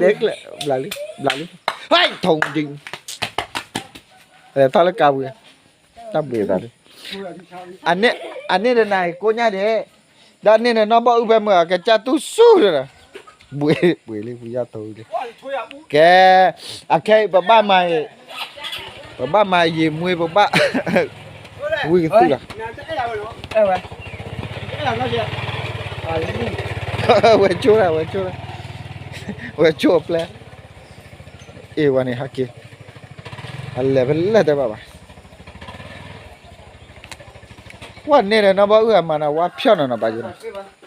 ဒဲကလဲာ် ဘျးလံ ဘျးလံ ဟဲ ထုံဒံး ထီၣ်လၢကါပူၤ တၢ်ဘှံးသးလံ အန့ၣ်တနၤအံၤကိးညါဒဲး ဒီးန့ၣ်န့ၣ် နီၢ်ဘီၣ်အုၣ်ဖဲမုၢ်အကစၢ်တူၢ်ဆူၣ်လၢ ဘှံး ဘှံးလံ ဖုယီၢ်ထိလံ ကဲ အခဲအံၤပဘၣ်မၤအံၤ ပဘၣ်မၤယံာ်မှံ ပဘၣ် ဝံကသူၣ်လီၤ ဝဲဆိၣ်လၢ ဝဲဆိၣ်လၢ ဝဲဆိၣ်အပျဲၢ် အ့ၣ်ဝဲန့ၣ်ဟဲက့ၤ အလဲၤဖဲလဲၣ်တဲဘၣ်ဘၣ် ဝဲန့ၣ်ဒီးနီၢ်ဘီၣ်အုၣ်အမၤနၤဝါဖျီၣ်နီၤနီၤဘၣ်ယံၤနီၤ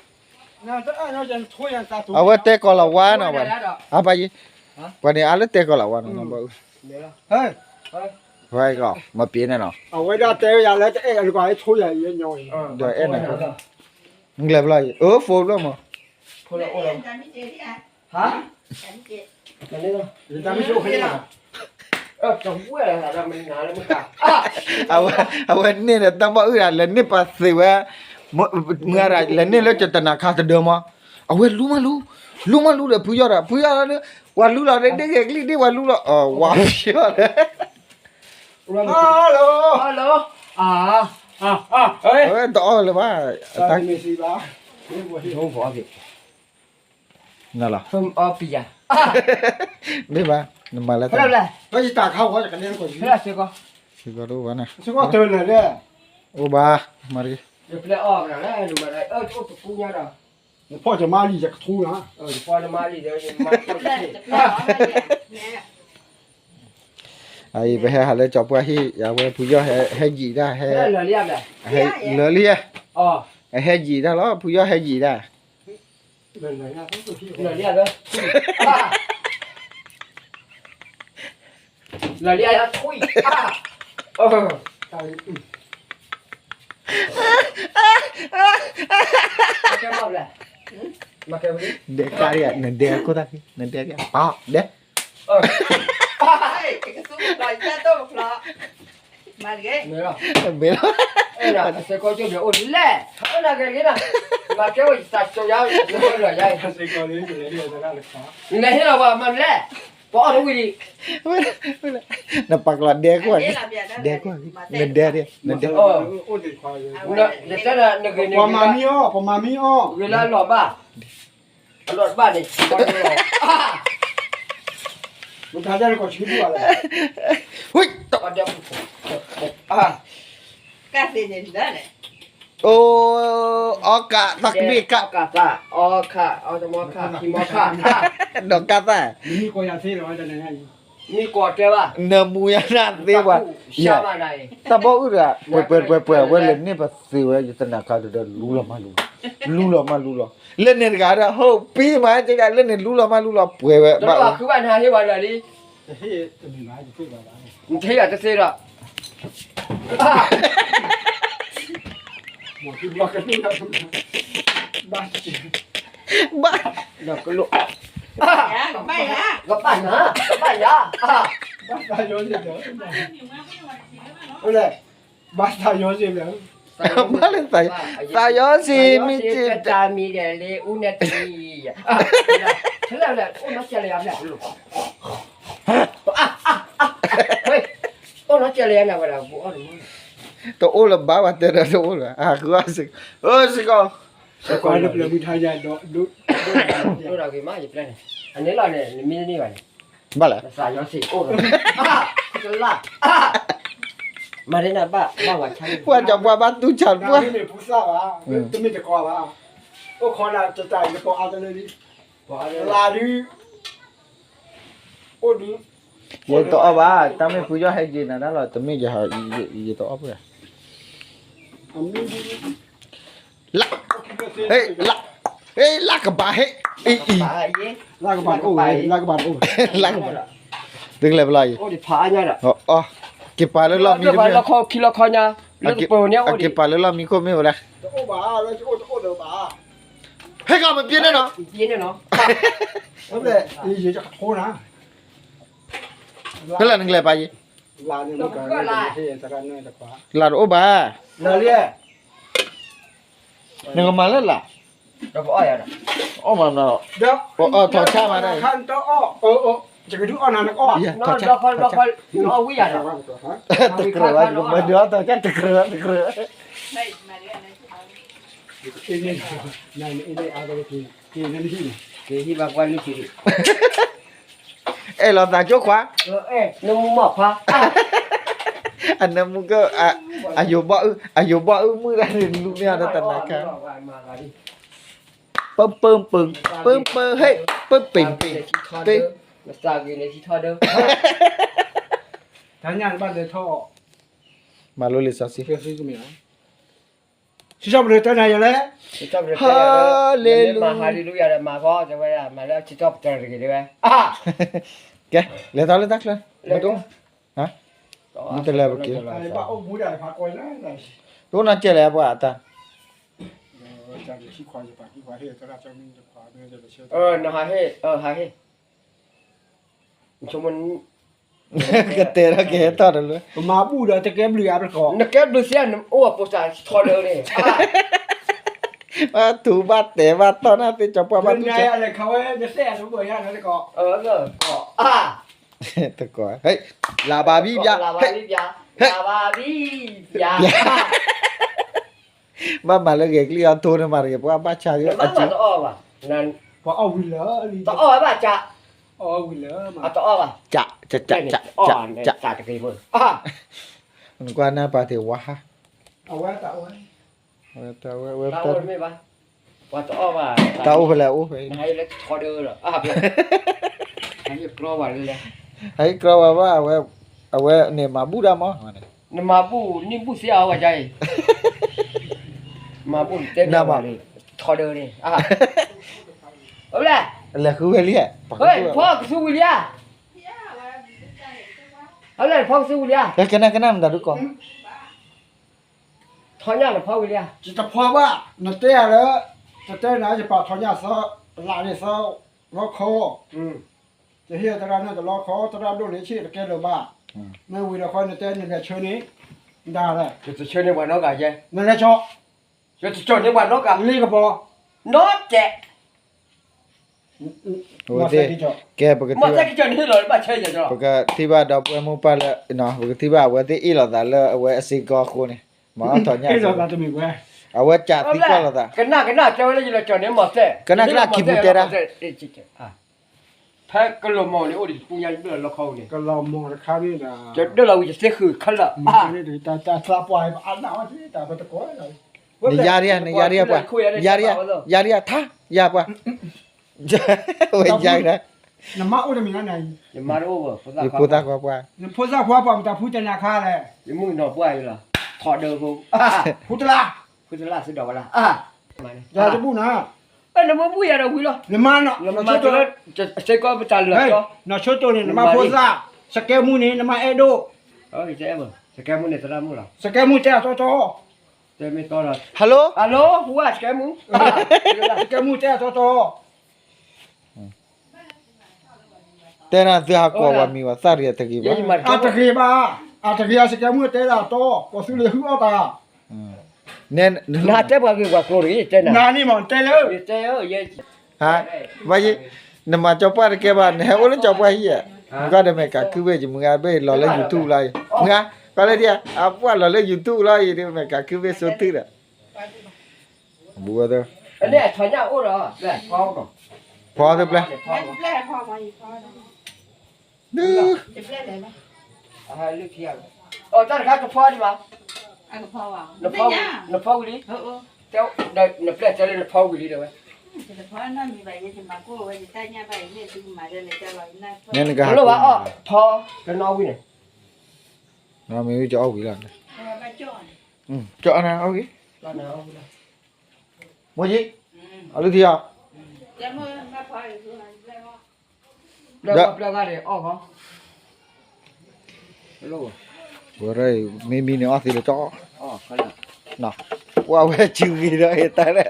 အဝဲတဲကီးလီၤဝါနီၤဘၣ် အဘၣ်ယံၤ ပှၤန့ၣ်အါလၢတဲကီးလီၤဝါနီၤနီၤဘၣ်အုၣ် ဝဲကီး မပ့ၤန့ၣ်နီၤ အဝဲဒၣ်တဲယၤလၢတအဲၣ်လၢကွၢ်ဆိယၤယဲညီအံၤ ဒီးအဲၣ်နၤ ငလဲၤဖျီၣ်အံၤ အၢ ဖိဖျီၣ်မး အဝဲ အဝဲန့ၣ်ဒီးတၢ်ဘီၣ်အုၣ်ဒၣ် လဲၤန့ၢ်ပှၤသ့ဝဲ မုၢ်ဂၤဒၣ် လဲၤန့ၢ်လၢကတနၤခါတဒၢမး အဝဲလူမးလူ လူမးလူဒီးဖုယီၢ်ဒီး ဖုယီၢ်လၢ ပှၤလူလီၤဒ်ဂဲၤကလံၣ်ဒ်ပှၤလူလီၤ အဝါဖျီၣ်ဒီး Hello အဝဲတအီၣ်လၢၤဘၣ် နလီၤ မ့ၢ်ဘၣ် နမၤလၢတၢ် စ့ၢ်ကီးတအိၣ်ဘၣ်န့ၣ် အိၣ်ဘၣ် မၤတက့ၢ် အံၤ ပဟဲဟးလၢကၠီၤပှၢ်ဟံၣ် အဝဲဖုယီၢ်ဟဲယံာ်ဒၣ် ဟဲ လၢာ်လံဧါ ဟဲယံာ်ဒၣ်လီၤ ဖုယီၢ်ဟဲယံာ်ဒၣ် လၢာ်လံဧါ ထွံၣ် အါ အၢ ဒဲကါဒံး နဒဲခိၣ်သၣ်ခံ နဒဲဒံး ပှၤဒဲ မ့ၢ်လီၤ မ့ၢ်လီၤ အစဲကီၢ်ကၠိၣ်ဒီးအိၣ်လဲၣ် အၢနဂ့ၤဂ့ၤနၤ မၤကဲဝဲယသးစိယါ လဲၤဟ့ၣ်လီၤပှၤမၤလဲၣ် ပှၤအီၣ်တဝံၤလံ နပာ်ကျီဒဲကွၢ် ဒဲကွၢ် နဒဲဒံး နဒဲ ပှၤမၤမံအီၣ် ပှၤမၤမံအီၣ် ဂ့ၤလၢအလီၢ်ဘၣ် အလီၢ်ဘၣ်န့ၣ် မတၤဒၣ်ကီၢ်ဆံဒူၣ်လဲၣ် ဝံၣ် တၢ်အီၣ်ဒဲး ကသ့န့ၣ်ဒၣ်လဲၣ် အိ အီကး သးကဘ့ၣ်ကး အီကးသး အီခး အီတမီခး ခံမီခး ဒီးကးသး မံကီၢ်တဲဘၣ် နမူယၤနသ့ပှၤ တၢ်ဘီအုၣ်တဂၤ ပှဲၤပှဲၤပှဲၤပှဲၤ အဝဲလဲၤန့ၢ်ပသ့ဝဲ ယသနာ်ခါဒီး လူလီၤမးလူလီၤ လူလီၤမးလူလီၤ လၢန့ၣ်တဂၤဒီး ဟိပံမး လၢန့ၣ်လူလီၤမးလူလီၤ ပှဲၤဝဲဘၣ် နတဟ့ၣ်ယၤတသ့ဘၣ် နတဟ့ၣ်ယၤတသ့ဒီး ဘၣ် ကဘၣ်နၤ ကဘၣ်ယၤ ဘၣ်သးယီၤစ့ၢ်ကီး ဘၣ်လၢသး သးယီၤစ့ၢ်မ့ၢ်စ့ၢ် တၢ်မံၤဒီးလၢအူနဲၣ်တမံၤ တအိၣ်လၢၤဘၣ်ဝဲဒီး ပအိၣ်တမံၤ တအိၣ်လၢၤဘၣ်ဝဲတဲဒီးတအိၣ်လၢၤ အဃုအီၣ်စ့ၢ်ကီး စ့ၢ်ကီး ဒိၣ်ဒီးဂ့ၤမးယပျဲန့ၣ် အန့ၣ်လီၤန့ၣ် နမံတန့ၢ်ဘၣ်န့ၣ် ဘၣ်လဲၣ် သးယီၤစ့ၢ်အိၣ်လီၤ ကလၢ် မၤဒ်နၤဘၣ် ဘၣ်ဝဲဆါ ပှၤကၠီပှၤဘၣ်တူၢ်ဆါပှၢ် တမ့ၢ်တကိးဘၣ် အိၣ်ခိးနၤတတၢ်အံၤတကိးအါတလၢလံ လၢဒု အိၣ်ဒု ယတအီၣ်ဘၣ် တၢ်မ့ၢ်ဖုယီၢ်ဟဲက့ၤနၤတၢ်လီၤ တမ့ၢ်ယဟဲ ယတအီၣ်ဘၣ် လၢ ဟ့ၣ် လၢ ဟ့ၣ် လၢကဘၣ်ဟ့ၣ် အံၤ အံၤ လၢကဘၣ်တအိၣ်ဝဲ လၢကဘၣ်တအိၣ်ဝဲ လၢကဘၣ် သုကလဲၤဖဲလဲၣ်အံၤ အီ က့ၤပာ်လၢလီၢ်မံတမ့ၢ် လၢခီခံလီၢ်ခီညါ လၢကပၢၤန့ၣ်အိၣ်ဒံး က့ၤပာ်လၢလီၢ်မံခိၣ်မ့ၢ်ဝဲဒၣ် တအိၣ်ဘၣ် လၢကအိၣ်တအိၣ်ဒီးဘၣ် ဟဲကီၢ်ပပျဲန့ၣ်နီၤ ပျဲန့ၣ်နီၤ ဖဲလဲၣ်နကလဲၤပာ်ယံၤ လၢတအိၣ်ဘၣ် နကမၤလၢလၢ် အီၣ်မၤမးလီၤ ပအီၣ်ထီၣ်ဆၣ်မးဒၣ် ယကဒုးအီၣ်နၤနကအီၣ် တကြၢးဝဲ ယကမၤဒုးအီၣ်ထီၣ်ဆၣ်တကြၢး တကြၢး က့ၤဟံၣ်ဘၣ်ကွၢ်နုၢ်ထံရံၣ် အဲၣ်လီၤသးကၠိခွါ နမူမီၢ်ခွါ အနမူက အယိၤဘီအုၣ် အယိၤဘီအုၣ်မုၢ်ဒၣ်န့ၣ် လူမ့ၢ်အီၤဒီးတနၤခါ ပၢပၢပၢ ပၢပၢဟ့ၣ် ပၢပ့ၤပ့ၤ ပ့ၤ နသးဂ့ၤန့ၣ်ထံထီၣ်ဒၢ တၢ်ညၣ်တဘၣ်လဲၤထီၣ် မၤလိလံာ်စီဆှံ စံးထီၣ်ပတြၢၤတဲနၤယၤလဲၣ် ဟါလ့လူ မၤဟါလ့လူယၤဒီးမၤဃီ တဲဝဲဒၣ် မၤလၢစံးထီၣ်ပတြၢၤတဂ့ၤတဲဝဲ ကဲ လဲၤထီၣ်လၢတၢ်ချၢ မ့ၢ်တအိၣ် မ့ၢ်တလဲၤပက့ၤ တအိၣ်နီၢ်ကဲလဲၣ်ပှၤအတၢ် နဟးဟ့ၣ် အဟးဟ့ၣ် ကတဲထီၣ်ကဟဲထီၣ်တလၢ ပမၤဘူၣ်ဒီးတကဲဘျုးအါတကီး နကဲဘျုးစ့ၢ် နအိၣ်အပိစါထီဒၢန့ၣ် ဘၣ်ထူဘၣ်တဲာ်ဘၣ်တီၢ်နၢ်သ့ၣ် ကၠီပှၢ်ဘၣ်တူၢ်ဆါ လဲၤခးဝဲ နစဲးအတဘၢၣ်ယါတကီး တကီး ဟဲ လၢဘၣ်ဘံဘျါ ဟဲ လၢဘၣ်ဘံဘျါ ဘၣ်မၤလၢဂဲၤကလံၣ်အီၤထိနမၤတဂ့ၤ ပှၤဘၣ်ဆါဂ့ၤ ပှၤအီၣ်ဝံၤလၢ တအီၣ်ဝဲဘၣ်ကၠး အီၣ်ဝံၤလၢ တအီၣ်ဘၣ် ကၠး ကၠး ကၠး ကၠး နကွၢ်နၢ်ပာ်တ့ၢ်ဝါဟါ အဝဲ တၢ်အိၣ်ဖဲလဲၣ်အိၣ်ဖဲ ဟဲကီဝဲဘၣ် အဝဲန့ၣ်မၤဘူၣ်ဒၣ်မး နမၤဘူၣ်န့ၢ်ဘူၣ်သ့အီၤဝဲဒ်အံၤ မၤဘူၣ်တဲနၤမး ထီဒၢန့ၣ် လဲၤဃုဝဲလံ ဖီကသူဝံၤလံဧါ ဖီကသူဝံၤလံဧါ ကနၣ်ကနၣ်မတၤဒုကီၢ် ထီညၣ်နဖီဝံၤလံဧါ, ယတဖီဘၣ်, နတဲယၤလၢ တတဲနၤ ယပာ်ထီညၣ်သၢ, လးန့ၣ်သၢ, လီခီ, ယဟ့ၣ်သရၣ်န့ၣ်တလီခီ, သရၣ်ဒိၣ်န့ၣ်ဆ့ၣ်တကဲလၢၤဘၣ်, မ့ၢ်ဝံၤဒီးဃီနတဲနလဲၤဆှၢန့ၣ်, ဒၣ်လဲၣ်, ယတဆှၢန့ၢ်ပှၤနီတဂၤယဲ, နလဲၤကၠီ, ယတကၠီန့ၢ်ပှၤနီတဂၤ, လ့ကပီၤ, နီတဲာ် ကဲ ပကထံၣ်ဘၣ်, ပကထံၣ်ဘၣ်ဒီပုၢ်ဝဲၢ်မိၢ်ပၢ်လၢ ပကထံၣ်ဘၣ်အဝဲသ့ၣ်အ့ၣ်လိာ်သးလၢအဝဲအစ့ၢ်ကီးအဃိန့ၣ်, မ့ၢ်ထီၣ်ညၣ်, အဝဲကးသံကွၢ်လိာ်သး, ကနၣ်ကနၣ်တဲဝဲလၢယလဲၤကၠီန့ၣ်မီၤသဲၣ်, ကနၣ်ကနၣ်ခံပူၤတဲဒၣ်, ဖဲကလီၤမီၤန့ၣ်အိၣ်ဒီးပူညါလၢလီခီန့ၣ်, ကလီၤမီၤတခါန့ၣ်ဒီး, ယဒၢလီၤဝံၤယသ့ဃုာ်ခဲလၢာ်, နယါဒံးဧါ, နယါဒံးဧါ, ပှၤ, ယါဒံးဧါ, ယါဒံးဧါ, ထါ, ယါပှၤ, ဝဲယါဒံး, နမါအိၣ်တမံၤလီၤ, ယဖိသၣ်ခွါပှၢ်, ဖိသၣ်ခွါပှၢ်မတၤဖုတနၤခါလဲၣ်, ယမုၣ်နီၢ်ပှၢ်အံၤလီၤ, ထီၣ်ဒၢဖိ, ဖုတလါ, ဖုတလါသုဒီးဝဲလၢ, ယၤတဘူၣ်နၤ, နမ့ၢ်ဘူၣ်ယၤဒီးဝံၤလီၤ, နမၤနီၢ်, နမၤလၢ, စ့ၢ်ကီးပတၢ်လၢာ်ကီ, နီၢ်ဆိတိၢ်န့ၣ် နမါဖိသၣ်, စကဲမူန့ၣ် နမါအဲၣ်ဒိၣ်, စကဲမူန့ၣ်သရၣ်မုၣ်လီၤ, စကဲမူတဲအတီတီ, တဲမ့ၢ်တီလီၤ, hello, hello, ဝါစကဲမူ, စကဲမူတဲအတီတီ တဲနၤသုဟးကိးဝဲမံၤဝဲ သၣ်ရံၣ်အတဂ့ၤဘၣ်, အတဂ့ၤဘၣ်, အတဂ့ၤအစကဲမူတဲဒၣ်တီ, ကီၢ်သူလ့ၤဟုအီၣ်တၢ်, နတဲပှၤဂ့ၢ်ပှၤကျိၤတဂ့ၤ, တဲနၤန့ၣ်မ့ၢ်တဲလၢ, တဲ, ဘၣ်ယံၤ, နမၤကၠီပှၢ်တကဲဘၣ်, နဟဲအိၣ်လၢကၠီပှၢ်ဟံၣ်ဧါ, နကွၢ်ဒီးမဲာ်ကးခုဘ့ၣ်ယမုၢ်ဂၤဘ့ၣ်လီၤလၢ YouTube လီၤအံၤ, မုၢ်ဂၤ, ကွၢ်လၢဒ်ဧါ, အပှၢ်လီၤလၢ YouTube လီၤအံၤ ဒီးမဲာ်ကးခုဘ့ၣ်စိတုၤဒီး ဘူးဝဲသၢ, ဖီသပျဲ, တၢ်တခါကဖီဒံးဘၣ်, နဖီဝံၤလံ, နပျဲၢ်တဲလၢနဖီဝံၤလံဒီးဝဲ, နကဟးကိးဘၣ်အီၣ်ထီ, ကနီၣ်ဝံၤန့ၣ်, နီၣ်မ့ၢ်ဝံၤကအီၣ်ဝံၤလီၤ, ကၠီအီၣ်နၤအီၣ်ဂ့ၤ, မိၢ်ကံ, အလုၢ်ထံအီၤ, ဒီးပျဲၢ်ဂၤန့ၣ်အီၣ်ဃီ, ဝဲမ့မံန့ၣ်အီၣ်သ့လၢကၠီ, ပှၤဝဲစုဂ့ၤဒီးဟဲတၢ်,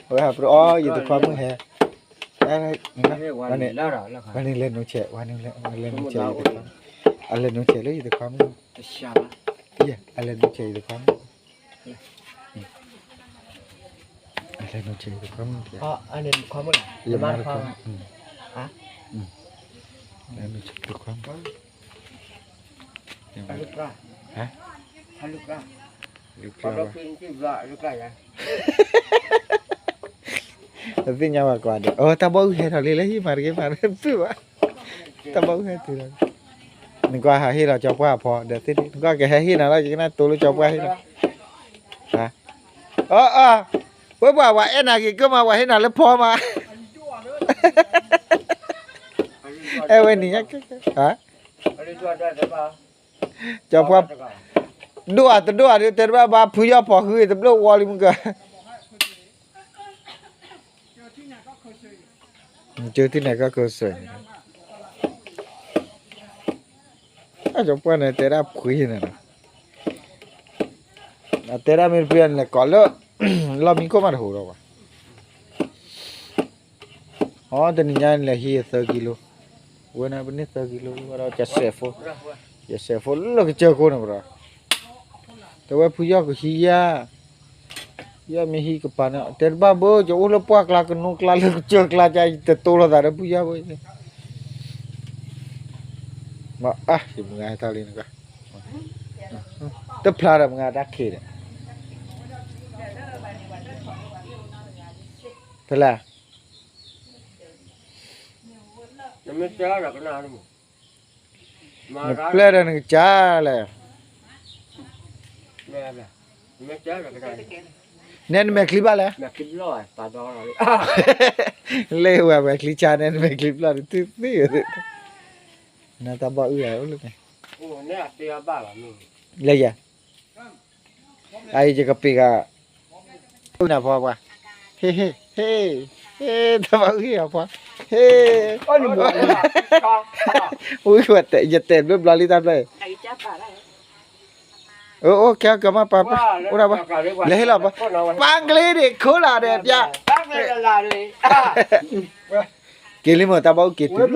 အဝဲဟးပြအီၣ်ယတခွါမုၣ်ဟဲ, ဝဲန့ၣ်လဲၤနိဆဲး, ဝဲန့ၣ်လဲၤ, အလဲၤနိဆဲးလၢယတခွါမုၣ်, အလဲၤနိဆဲးယတခွါမုၣ်, အလဲၤနိဆဲးယတခွါမုၣ်, ယမါတခွါ, လဲၤနိဆဲးယတခွါမုၣ်, တသ့ၣ်ညါဘၣ်ကွၢ်ဒီး အတၢ်ဘီၣ်အုၣ်ဟဲထီၣ်လံလၢဟံၣ်မၤတက့ၢ်မၤတဘၣ်, တၢ်ဘီၣ်အုၣ်ဟဲတုၤဒီး, နကွၢ်ဟးဟ့ၣ်လီၤကၠီပှၢ်အဖီဒီးသ့ၣ်, နကွၢ်ကဟဲဟ့ၣ်နၤလီၤ ယကနၣ်တိၤလၢကၠီပှၢ်ဟ့ၣ်လီၤ, အၢ, ဝဲပှၤဝဲအဲၣ်နၤဂ့ၤကၢမး ပှၤဟ့ၣ်နၤလၢဖီမး, အဲၣ်ဝဲန့ၣ်, ကၠီပှၢ်, ဒိၣ်ဧါတဒိၣ်ဧါဒီး တဲတဘၣ်ဘၣ်ဖုယီၢ်ဖီၣ်ဃုတဘျီဝီလံမုၢ်ကၢ, ကၠီထံၣ်န့ၣ်ကီၢ်ခိၣ်စဲး, ကၠီပှၢ်န့ၣ်တဲဒၣ်ဖှံန့ၣ်လီၤ, အတဲဒၣ်မ့ၢ်တဖှံန့ၣ်လဲၤကိးလၢ, လီၢ်မံခိၣ်မးတဟူးဒီးဘၣ် အတနံၤညါန့ၣ်လဲၤဟံးသၢကံလိ, ဝဲန့ၣ်ပန့ၢ်သၢကံလိဝဲဒီးကစဲးဖိ, ကစဲးဖိလၢကစၢၢ်ခိၣ်န့ၣ်ပဒီး, တဲဝဲဖုယီၢ်ကဟံးယၤ, ယီၢ်မ့ၢ်ဟံးကပၤန့ၣ် တဲတဘၣ်ဘၣ် ယအိၣ်လၢပှၢ်ကျါကနိကျါလၢကစၢၢ်ကျါကါ ယတတိလိာ်သးဒီးဖုယီၢ်ဘၣ်, မ့ၢ်အါ ယမုၢ်ဂၤဟဲထီၣ်လံနကွၢ်, တဖျါဒီးမုၢ်ဂၤတၢ်ခံးဒီး, ဖဲလဲၣ် နပျဲၢ်ဒီးနကစၢ်လဲၣ်, နဲနမဲာ်ချံဘၣ်လဲၣ်, လၢဝဲမဲာ်ချံဆါန့ၣ် နမဲာ်ချံဘျီၣ်န့ၣ် တုၤသံ, နတၢ်ဘီၣ်အုၣ်အိၣ်လၢန့ၣ်, လၢယၤ အအံၤယကပ့ၤဂၤ, နဖီပှၤ, ဟ့ၣ်ဟ့ၣ်ဟ့ၣ်, ဟ့ၣ်တဘၣ်အုၣ်ဟ့ၣ်အဖီ, ဟ့ၣ်, ဝံၤယတဲာ်ဘျုးဘျီလံတၢ်ဖျၢၣ်, အိၣ် ကဲကမၣ်ပၢ် အိၣ်ဒၣ်ဘၣ် လဲၤဟ့ၣ်လီၤပၢ် ပၢ်ကလ့ဒံးခိလၢ်ဒီးပျၢ် က့ၤလံမ့ၢ်တၢ်ဘၣ်အိၣ်က့ၤတုၤ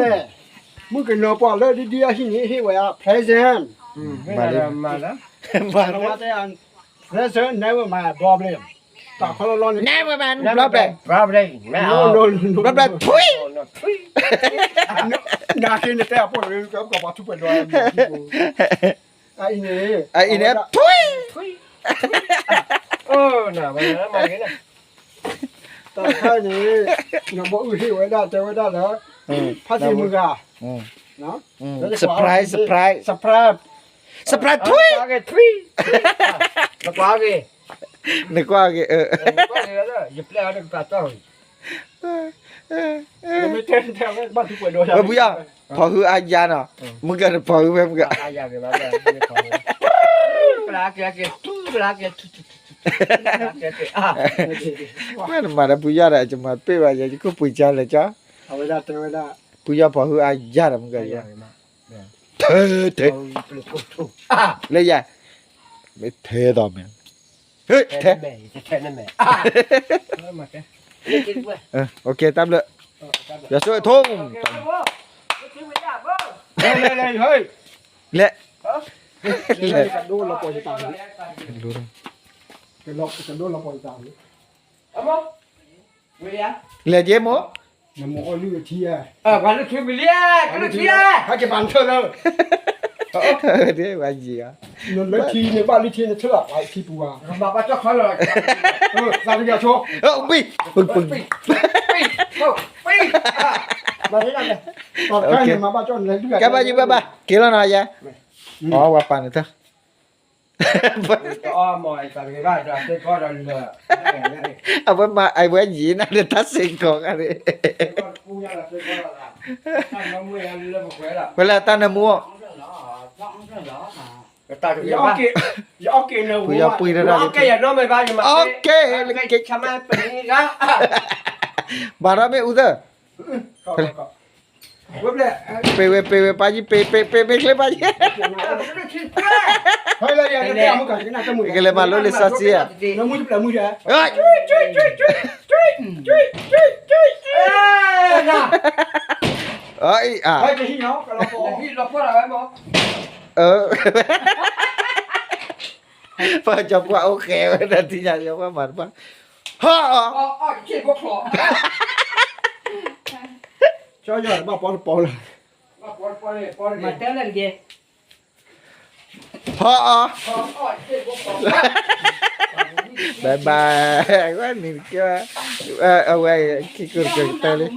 မုၣ်ကနီၤပှၤလၢဒ်ဒ်အဟံၣ်န့ၣ် ဟ့ၣ်ဝဲ present မၤလံ present never mind ဘျီဘျီ တၢ်ခီလီလီန့ၣ် never mind ဘျီဘျီ ဘျီဘျီ ထွံၣ် နၤက့နတဲအပိၢ်လၢကပှၤထူပှဲၤဒီး အအံၤန့ၣ် အအံၤန့ၣ် ထွံၣ် တၢ်တခါန့ၣ် နမ့ၢ်အုၣ်ဟ့ၣ်ဝဲဒၣ်တဲဝဲဒၣ်လၢ ဖါတံၢ်မုၢ်ဂၤ surprise surprise surprise ထွံၣ် နကွၢ်က့ၤ နကွၢ်က့ၤ ယပျဲအီၤတကပၤတီၢ် ဝဲပူယီၤ ဖီၣ်ဟုအါယါနီၤ မုၢ်ကနဖီၣ်ဟုဖဲမုၢ်က မ့ၢ်နမၤဒီးပူယီၤဒီး ယမၤပ့ၢ်ဘၣ်ယဲ ယခိၣ်ပှ့ၤကါလဲၣ်ကၠီ ပူယီၤဖီၣ်ဟုအါယါဒီးမုၢ်က ထဲ ထဲ လၢယၤ မ့ၢ်ထဲသိးမ့ၢ် ဟဲ ထဲ တၢ်ဘျုး ယဆိကမိၣ် လဲၣ် လဲၣ် လဲၣ်ကဒိလီၤပှီၢ်ယတၢ် လဲၣ်က့မိၢ် နမိၢ်အီၣ်လုၢ်ထံဧါ ကလုၢ်ထံဧါ ဟဲက့ၤပာ်နထၢၣ်လၢ ဒ်ဝဲယံၤဧါ နလၢထံန့ၣ်ဘၣ်လုၢ်ထံန့ၣ်ထၢၣ်လီၤပှၤထံပူၤဧါ ဘၣ်ဘၣ်ကၠီၣ်ခီလီၤ သးကယီၤဆိ ပံ ပံ ပံ ပံ ပံ မၤသ့ဒၣ်လဲၣ် ကဲဘၣ်ယဘၣ်ဘၣ် က့ၤလီၤနီၤယဲ အီဝဲပာ်နထၢၣ် အဝဲမၤအဝဲယံၤနၤဒီးတၢ်စ့ၢ်ကီးဂၤန့ၣ် ဝဲလၢတၢ်နၢမူ ယအီၣ်က့ၤ ယအီၣ်က့ၤနၢမူ ဖုယီၤပှံၢ်တၢ် အီၣ်က့ၤ ဘၣ်ဒီးမ့ၣ်အူသၢ ပ့ၤဝဲ ပ့ၤဝဲ ပာ်ယံၤ ပ့ၤ ပ့ၤ ပ့ၤ ပ့ၤချ့ပာ်ယံၤ ကလဲၤမၤလိလံာ်စီဆှံဧါ အီၣ်အံၤအါ ပှၤကၠီပှၢ်အိၣ်ဃဲဝဲဒၣ်ထံၣ်ညါ ကၠီပှၢ်မၤတဘၣ် ဟီၣ်အီၤ ကၠီယွၤဘၣ်ပီတပီလၢ မၤတဲလၢတက့ၢ် ဟီၣ်အီၤ bye bye ဝဲန့ၣ်ကဲ အဝဲ ခံကိးတကတၢၢ်လံ